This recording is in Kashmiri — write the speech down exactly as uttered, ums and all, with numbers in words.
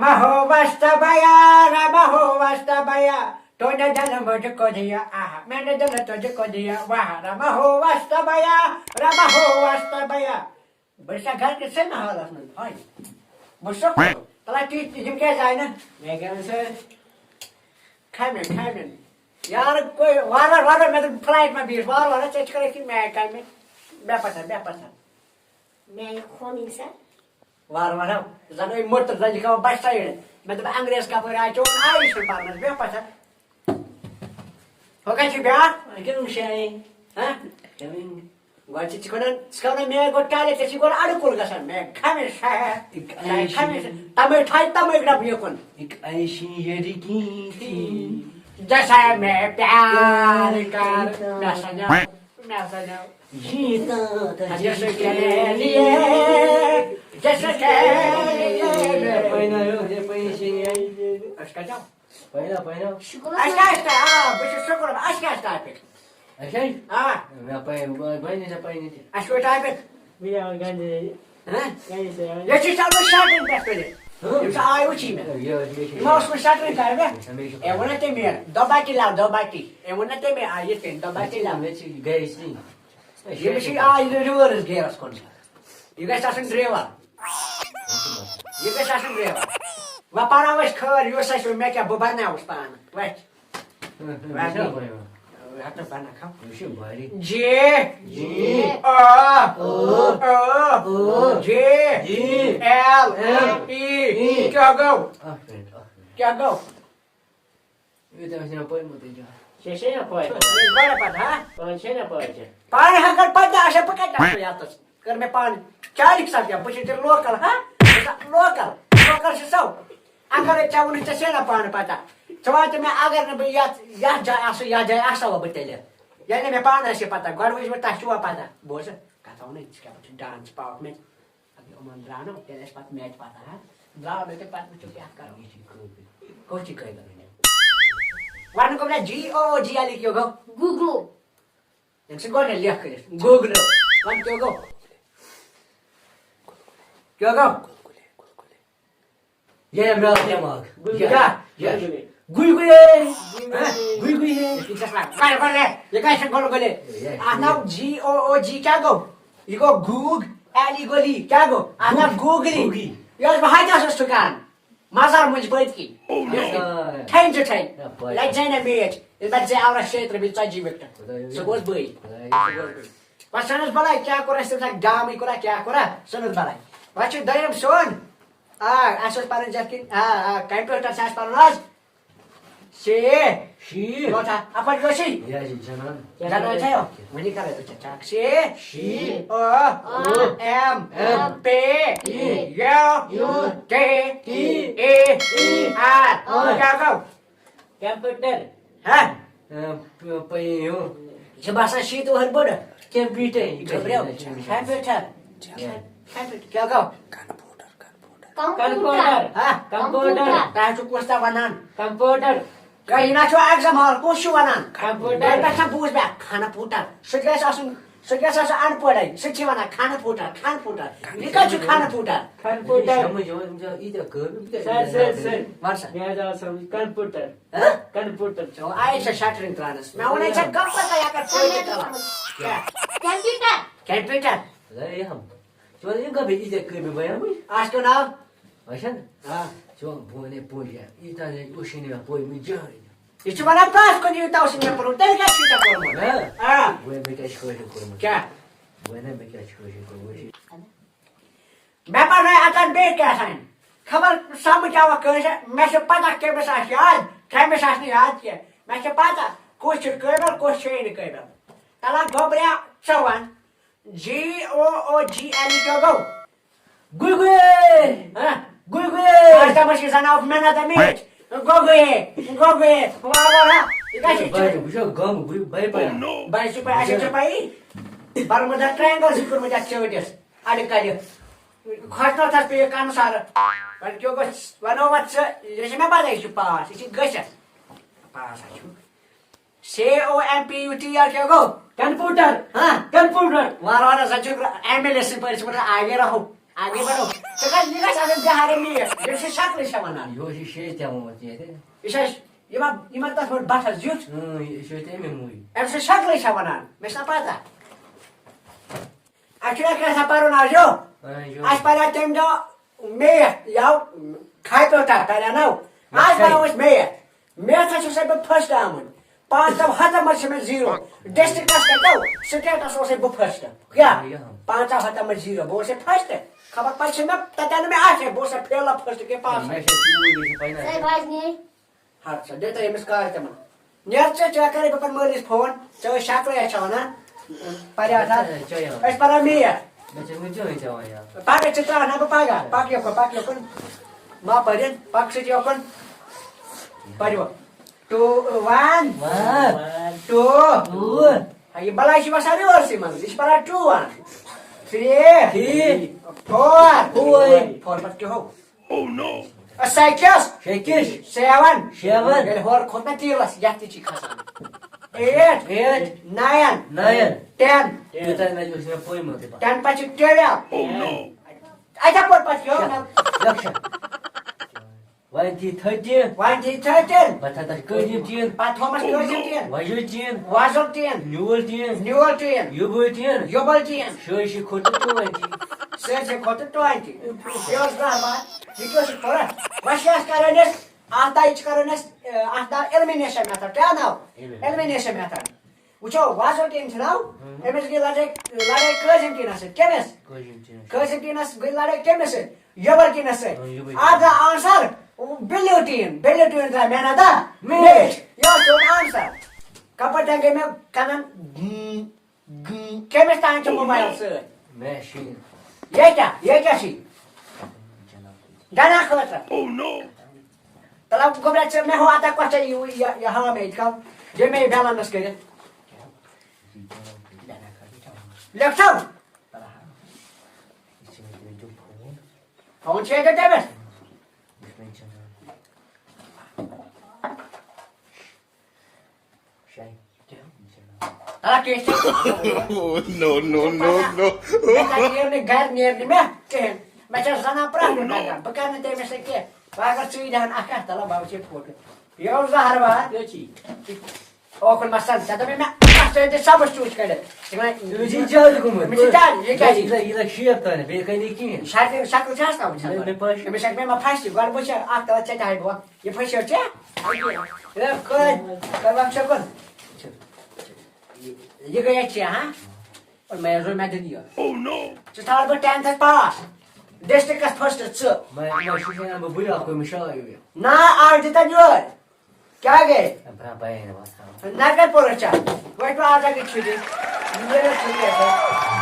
ہو واسطہ بیا، ربا ہو واسطہ بیا، تو نے دل مجھ کو دیا، آہا، میں نے دل تجھ کو دیا، واہ، ربا ہو واسطہ بیا، ربا ہو واسطہ بیا۔ بہٕ چھُسا گرِ کِنہٕ سینما ہالس منٛز؟ ہاے۔ بہٕ چھُسا کوٚرُن؟ تَلہ تی، یِم کیٛازِ آیہِ نہٕ؟ مےٚ کیٛاہ وَنہِ سۭتۍ؟ کھَمہِ، کھَمہِ۔ یارٕ، کوٚر وارٕ وارٕ، وارٕ وارٕ، مےٚ دوٚپ، فلایٹ ما بیٖٹھ، وارٕ وارٕ، ژےٚ چھِ کَرٕنۍ کہِ میچ کَمہِ؟ مےٚ پَتہ، مےٚ پَتہ۔ میچ کھولٕنۍ سا۔ وارٕ وارٕ، زَن أمۍ مٔٹ، زَن چھِ کھٮ۪وان بَچہٕ سایڈ۔ مےٚ دوٚپ، انگریز کَپٲرۍ آے، چون آیی چھُنہٕ پَرنَس، مےٚ پَتہ۔ ہُہ کَتہِ چھُ بیٛاکھ؟ أکیٛاہ وٕچھے۔ ہہ؟ کیٛاہ وٕنہِ؟ گۄڈٕ چھِ ژٕ وَنان، ژٕ کَرٕ وَنان، مےٚ گوٚو ٹالیٹ، ژےٚ چھِ گۄڈٕ اَڈٕ کُل گژھان، مےٚ کھَمے شاید، اِک مےٚ آیشی۔ کھَمے شاید۔ تَمے ٹھاے، تَمے گرٛٮ۪پھ یہِ کُن۔ اِک آیشی ییٚرِ کی تھی۔ جیسا میں پیار کر، مےٚ سَنیو، مےٚ سَنیو۔ جیتا تھا جیسے جس کے لیے، جیسے کے لیے۔ یہ پہنا، یہ پہنا۔ أسۍ کَتہِ آو؟ پہنا، پہنا۔ شُکر اَسہِ کیٛاہ آسہِ تۄہہِ؟ آ، بہٕ چھُس شُکر، اَسہِ کیٛاہ آسہِ ٹاپِک؟ اچھا۔ آ۔ مےٚ پَے، بہٕ، بہٕ نہٕ ژےٚ پَے نہٕ تہِ۔ اَسہِ چھُ ٹاپِک۔ بہٕ یِوان گَنٛڈٕ۔ ہہ؟ گَنٛڈٕ چھِ یِوان۔ یہِ چھُ چَلان شٹرِنٛگ پٮ۪ٹھ تُلِتھ۔ ہہ؟ یِم چھِ آے وٕچھی مےٚ۔ یہِ، یہِ چھِ یِمو اوس نہٕ شٹرِنٛگ کَرِ مےٚ۔ ہمیشہِ۔ أمۍ ووٚن نہ تٔمۍ یہِ، دۄباٹی لاو، دۄباٹی۔ أمۍ ووٚن نہ تٔمۍ آ یِتھ کٔنۍ، دۄباٹی لاو۔ مےٚ چھِ گَرِ سِنۍ۔ ییٚمِس چھِ آ، یہِ reverse gearَس کُن۔ یہِ گژھِ آسُن ڈرٛیوَر۔ یہِ گژھِ آسُن ڈرٛیوَر۔ وۄنۍ پَرو أسۍ خٲر، یُس اَسہِ وۄنۍ مےٚ کیٛاہ، بہٕ بَناوُس پانہٕ۔ وۄتھ۔ وۄتھ۔ ہَتہٕ بَناوکھ۔ جی۔ جی۔ آ۔ آ۔ آ۔ جی۔ جی۔ ایل۔ ایل۔ ای۔ ای۔ کیٛاہ گوٚو؟ اَکھ مِنٹ، اَکھ مِنٹ۔ کیٛاہ گوٚو؟ یہِ تہِ ٲسۍ نہٕ پٔرمٕتٕے کانٛہہ۔ ژےٚ چھے نہ پَے؟ یہِ چھِ واریاہ پَتہ، ہا؟ پانہٕ چھے نہ پَے ژےٚ؟ پانہٕ ہا کٔر پَتہ، اچھا، بہٕ کَتہِ آسہٕ یَتَس؟ کٔر مےٚ پانہٕ۔ چارِک سا کیٛاہ؟ بہٕ چھُس تیٚلہِ local، ہا؟ بہٕ چھُس local، local چھُ سو۔ اگر ژےٚ ووٚنُتھ، ژےٚ چھے نہ پانہٕ پَتہ۔ ژٕ وَن تہٕ مےٚ، اگر نہٕ بہٕ یَتھ، یَتھ جایہِ آسہٕ، یَتھ جایہِ آسہٕ ہا بہٕ تیٚلہِ۔ ییٚلہِ نہٕ مےٚ پانہٕ آسہِ پَتہ، گۄڈٕ وٕچھ بہٕ، تۄہہِ چھُوا پَتہ؟ بوز، کَتھ وَنَے، ژٕ کیٛاہ پَتہٕ چھُ dance پاوَکھ مےٚ؟ اگر یِمَن درٛاو نہٕ، تیٚلہِ ٲسۍ پَتہٕ میچ پَتہ، ہا؟ درٛاو نہٕ تہٕ پَتہٕ وٕچھو کیٛاہ کَرو۔ کُس چھِ قٲبِل؟ وَنُن گوٚو مےٚ جی او او جی ایل ای کیٛاہ گوٚو؟ گوٗگلو۔ أمۍ سٕنٛدۍ گۄڈٕ لیکھ کٔرِتھ۔ گوٗگلو۔ وَن کیٛاہ گوٚو؟ کیٛاہ گوٚو؟ یہِ أمۍ راو دٮ۪ماغ۔ گُلگُلے۔ کیٛاہ؟ کیٛاہ؟ گُلگُلے۔ گُلگُلے۔ ہہ؟ گُلگُلے۔ یہِ کیٛاہ چھِ وَنان؟ گۄڈٕ، گۄڈٕ، یہِ کیٛاہ چھِ گُلگُلے؟ یہِ۔ اَتھ ناو جی او او جی کیٛاہ گوٚو؟ یہِ گوٚو گوٗگ، ایلی گولی۔ کیٛاہ گوٚو؟ اَتھ ناو گوٗگلی۔ گوٗگلی۔ یہِ اوس بہٕ ہَتہِ اوسُس ٹھُکان۔ مزار مٔنٛزۍ پٔتۍ کِنۍ۔ آ۔ ٹھٮ۪نۍ چھِ ٹھٮ۪نۍ۔ آ، پٔتۍ۔ لَگہِ زَنہِ میچ۔ ییٚلہِ پَتہٕ ژےٚ آورَس شیٚیہِ ترٕٛہ بیٚیہِ ژَتجی وِکٹہٕ۔ خۄداے۔ سُہ گوٚو بٔلۍ۔ خۄداے۔ سُہ گوٚو بٔلۍ۔ پَتہٕ سَنَس بَلاے، کیٛاہ کوٚر اَسہِ تَمہِ ساتہٕ؟ ڈامٕے کوٚرا، کیٛاہ کوٚرا؟ سَنَس بَلاے۔ وۄنۍ چھُ دوٚیِم سون۔ آ، اَسہِ اوس پَنٕنۍ زَتھ کِنۍ، آ، آ، کمپیوٗٹر چھُ اَسہِ پَنُن آز۔ شی۔ شی۔ کوتاہ؟ اَپٲرۍ گوٚو شی۔ یہِ حظ چھِ زنان۔ زنان چھےٚ یو؟ وۄنی کَرو أسۍ check۔ C. C. O. O. M. M. P. P. U. U. T. T. A. A. R. R. کیٛاہ گوٚو؟ کمپیوٹر۔ ہہ؟ اے، پ-، پی یو۔ یہِ چھِ باسان شیٖتھ وُہَر بٔڑ۔ کمپیوٹر۔ گھبرو۔ کمپیوٹر۔ کمپیوٹر۔ کیٛاہ گوٚو؟ کمپیوٹر۔ کمپیوٹر۔ ہہ؟ کمپیوٹر۔ تۄہہِ چھُو کُس تام وَنان؟ کمپیوٹر۔ کٔہۍ نہ چھُ exam hall، کُس چھُ وَنان؟ کمپیوٹر۔ تۄہہِ پٮ۪ٹھ چھا بوٗز مےٚ؟ کھَنہٕ پوٗٹر۔ سُہ تہِ گژھِ آسُن، سُہ تہِ گژھِ آسُن اَن پوٗٹرٕے۔ سُہ تہِ چھِ وَنان کھَنہٕ پوٗٹر، کھَنہٕ پوٗٹر۔ یہِ کَتہِ چھُ کھَنہٕ پوٗٹر؟ کھَنہٕ پوٗٹر۔ سَر، سَر، سَر۔ وَن سا۔ مےٚ حظ آو سَمٕجھ، کمپیوٹر۔ ہہ؟ کمپیوٹر۔ چلو، آیہِ ژےٚ شٹرنگ ترٛاونَس۔ مےٚ ووٚنے ژےٚ کمپیوٹر، یہِ کَتھ فٲیدٕ کَران؟ کیٛاہ؟ کمپیوٹر۔ کمپیوٹر۔ ہے، یہِ ہم۔ ژٕ وَن، یِم کَپٲرۍ ییٖتیٛاہ کٲمہِ بَیان وٕنۍ؟ اَتھ کیٛاہ ناو؟ اچھا۔ آ۔ ژٕ وَن، بہٕ وَنے پوٚز، یہِ، ییٖتیٛاہ نے اوس نہٕ مےٚ پوٚرمُت زٕہٕنۍ۔ یہِ چھُ وَنان پرٛٮ۪تھ کُنہِ، یوٗتاہ اوس نہٕ مےٚ پوٚرمُت، تیٚلہِ کیٛاہ چھُے ژےٚ پوٚرمُت؟ ہہ؟ آ۔ وۄنۍ مےٚ کیٛاہ چھُ کٲشُر کوٚرمُت؟ کیٛاہ؟ وۄنۍ مےٚ کیٛاہ چھُ کٲشُر کوٚرمُت؟ مےٚ پَرنٲے اَتَن بیٚیہِ کیٛاہ تام۔ خبر سَمٕجھ آوا کٲنٛسہِ؟ مےٚ چھِ پَتہ کٔمِس آسہِ یاد، کٔمِس آسہِ نہٕ یاد کینٛہہ۔ مےٚ چھِ پَتہ کُس چھُ قٲبِل، کُس چھُے نہٕ قٲبِل۔ تَلہ گوٚبریا، ژٕ وَن، جی او او جی ایل ای کیٛاہ گوٚو؟ گُگُے! ہہ؟ گُگُے! آز تام ٲسۍ زَن آو مےٚ نہ تَمِچ۔ گوٚگُے! گوٚگُے! وارٕ وارٕ ہا۔ یہِ کیٛاہ چھُ؟ بَے، وٕچھو، گام، بٕے، بَے، بَے۔ بَے، ژٕ پَے، اَسہِ چھِ پَیی۔ برمُدہ ٹرٛاینٛگَل چھُ کوٚرمُت یَتھ ژٲٹِس۔ اَڈٕ کَرِ۔ کھۄژنٲوتھَس پیٚیہِ کَنہٕ سَرٕ۔ وۄنۍ کیٛاہ گوٚژھ، وَنو وۄنۍ ژٕ، یہِ چھِ مےٚ پَتہ، یہِ چھُ پاس، یہِ چھِ گٔژھِتھ۔ پاس ہا چھُ۔ C O M P U T R کیٛاہ گوٚو؟ کمپیوٹر۔ ہاں؟ کمپیوٹر۔ وارٕ وارٕ زَن چھُ ایم ایل اے سٕنٛدۍ پٲٹھۍ چھِ وَنان آگے رہو۔ اَدٕ یہِ بَنو، ژٕ کَتھ، یہِ گژھِ آسٕنۍ بِہارِ میٖٹھ، ییٚمہِ سۭتۍ شَکلٕے چھےٚ وَنان۔ یہِ اوس یہِ شیٚیہِ تہِ ووٚنمُت ییٚتہِ۔ یہِ چھا، یِمَن، یِمَن تَتھ پٮ۪ٹھ بَٹھَس دیُت۔ اۭں، یہِ چھُ تٔمۍ موٗجوٗب۔ أمۍ سٕنٛز شَکلٕے چھےٚ وَنان، مےٚ چھےٚ پَتہ۔ اَسہِ چھُنہ کینٛہہ آسان پَرُن آز یو۔ اۭں، یو۔ اَسہِ پَرِ تَمہِ دۄہ میتھ، یَو کھاے پیوٚو تَتھ، پَرِ نَو۔ آز لَکھَے۔ پَرو أسۍ میتھ۔ میتھَس چھُسَے بہٕ فٔسٹ آمُت۔ پانٛژو ہَتو منٛز چھِ مےٚ زیٖرو۔ ڈِسٹرٛکٹَس کَتہِ؟ سِٹیٹَس اوسَے بہٕ فٔسٹ۔ کیٛاہ؟ یہِ ہا۔ پانٛژو ہَتو منٛز زیٖرو، بہٕ اوسَے فٔسٹ۔ خبر پَتہٕ چھِ مےٚ، تَتہِ آو نہٕ مےٚ اَتھِ، بہٕ اوسَے فیل فٔسٹ کہِ پاس۔ مےٚ چھےٚ ژوٗر، یہِ چھِ پَے نہ۔ ہے، بَجنہِ۔ ہَتھ سا، دِ تہٕ أمِس کارِ تِمَن۔ نیرٕ ژٕ، ژٕ کَرَے بہٕ پَتہٕ مٲلِس فون، ژٕ ٲسۍ شَکلَے اَسہِ وَنان۔ پَریاد ہا۔ اچھا، چلو۔ أسۍ پَرو میتھ۔ مےٚ چھےٚ وٕنہِ چٲنۍ چٮ۪وان یاد۔ پَگاہ ژٕ ترٛاو نہ بہٕ پَگاہ۔ پَکھ یوکُن، پَکھ یوکُن۔ ما پٔرِن، پَکھ سۭتۍ یوکُن۔ پٔرِو۔ Two، one۔ One۔ Two۔ Two۔ ہا، یہِ بَلاے چھِ وَسان رِوٲرسٕے منٛز۔ یہِ چھِ پَران two one۔ Three۔ Three۔ Four۔ Four۔ Four پَتہٕ کیٛاہ ہو؟ Oh no! Six۔ Six۔ Seven۔ Seven۔ ییٚلہِ ہورٕ کھوٚت نہ تیٖلَس، یَتھ تہِ چھِ کھسان۔ Eight۔ Eight۔ Nine۔ Nine۔ Ten۔ یوٗتاہ نہ اوس مےٚ پوٚیمُتٕے پَتہٕ۔ Ten پَتہٕ چھِ twelve۔ Oh no! اَتھے پٲٹھۍ پَتہٕ کیٛاہ وَنان؟ لَکھ چھا؟ وۄنۍ تھی thirteen۔ وۄنۍ تھی thirteen۔ پَتہٕ تھٲو تَتھ کٲجِم ٹیٖن۔ پَتہٕ تھومَس کٲجِم ٹیٖن۔ وۄزُل ٹیٖن۔ وۄزُل ٹیٖن۔ نیوٗل ٹیٖن۔ نیوٗل ٹیٖن۔ یوٚبُل ٹیٖن۔ سٲرسٕے کھوٚت تہٕ twenty۔ سٲرسٕے کھوٚت تہٕ twenty۔ یہِ اوس گرٛامَر۔ یہِ کیٛاہ اوس یہِ پَران؟ وۄنۍ چھِ اَسہِ کَران أسۍ، اَتھ دَے چھِ کَران أسۍ، اَتھ دَے elimination method۔ کیٛاہ ناو؟ Elimination۔ Elimination method۔ وٕچھو، وۄزُل ٹیٖن چھُ ناو، اۭں۔ أمِس گٔے لَڑٲے، لَڑٲے کٲجِم ٹیٖنَس سۭتۍ۔ کٔمِس؟ کٲجِم ٹیٖنَس۔ کٲجِم ٹیٖنَس گٔے لَڑٲے کٔمِس سۭتۍ؟ یوٚبَل ٹیٖنَس سۭتۍ۔ اۭں، یوٚبَل۔ اَتھ درٛاو answer blue ٹیٖن، blue ٹیٖن درٛاو مےٚ نہ دا میچ۔ میچ۔ یہِ اوس تُہُنٛد answer۔ کَپٲرۍ تام گٔے مےٚ کَنَن گٕم، گٕم۔ کٔمِس تام چھُ موبایِل سۭتۍ؟ مےٚ شیٖن۔ یہِ کیٛاہ؟ یہِ کیٛاہ چھِ؟ جناب۔ جناب خٲطرٕ۔ Oh no! تَلہٕ گوٚبرا ژٕ مےٚ ہو اَتھ کۄس چھےٚ یہِ، یہِ، یہِ ہاو مےٚ ییٚتہِ کَم۔ دِ مےٚ یہِ balance کٔرِتھ۔ لیکھ ژٕ۔ فون چھُ ییٚتہِ تٔمِس۔ آ، کیٛاہ چھِ؟ Oh, no, no, no, no. مےٚ کَتہِ نیرنہٕ گَرِ نیرنہٕ مےٚ کِہیٖنۍ۔ مےٚ چھےٚ زَنان پرٛٮ۪تھ کُنہِ گَرِ۔ بہٕ کَرٕ نہٕ تٔمِس سۭتۍ کینٛہہ۔ بہٕ اگر ژٕے دِہَن اَکھ اَتھ، تَلہٕ بہٕ وٕچھِ فوٹو۔ یہِ اوس زَہر باد۔ یہِ چھی۔ اوکُن مَسَن، ژےٚ دوٚپُے مےٚ، اَتھ ترٛٲوِتھ ژٕ صبُس چوٗچ کٔڑِتھ۔ ژٕ وَنان، أمِس چھِ زیادٕ گوٚمُت۔ أمِس چھِ زیادٕ، یہِ کیٛازِ؟ یہِ لَگہِ، یہِ لَگہِ شیپ تانۍ، بیٚیہِ کَنہِ کِہیٖنۍ۔ شکل، شکل چھِ حظ تھاوٕنۍ مےٚ، ژھٮ۪نہٕ۔ مےٚ پَے چھِ۔ أمِس ہیٚکہِ مےٚ ما پھَسہِ، گۄڈٕ وٕچھ اَکھ تَلہٕ ژےٚ تہِ ہاوِ بہٕ۔ یہِ پھٔسیو ژےٚ؟ ہے، کٔرۍ، کٔرۍ وَکھ شکل۔ یہِ گٔیے ژےٚ، ہاں؟ اور مےٚ حظ ووٚن، مےٚ دِنہٕ یہِ۔ Oh no! ژٕ تھاوَتھ بہٕ tenth پاس، ڈسٹرکٹس first ژٕ۔ مےٚ، مےٚ چھُ شایَد بہٕ بٕے اَکھ، مےٚ شایَد یہِ۔ نا، آز دِتَن یورٕ۔ کیٛاہ گٔے؟ برٛا بَے نہٕ وَسان۔ نہ کَتہِ پوٚرُتھ ژےٚ؟ وۄنۍ پیوٚو آز اَکہِ چھُٹی۔ یہِ گٔے نہ چھُٹی اَسہِ۔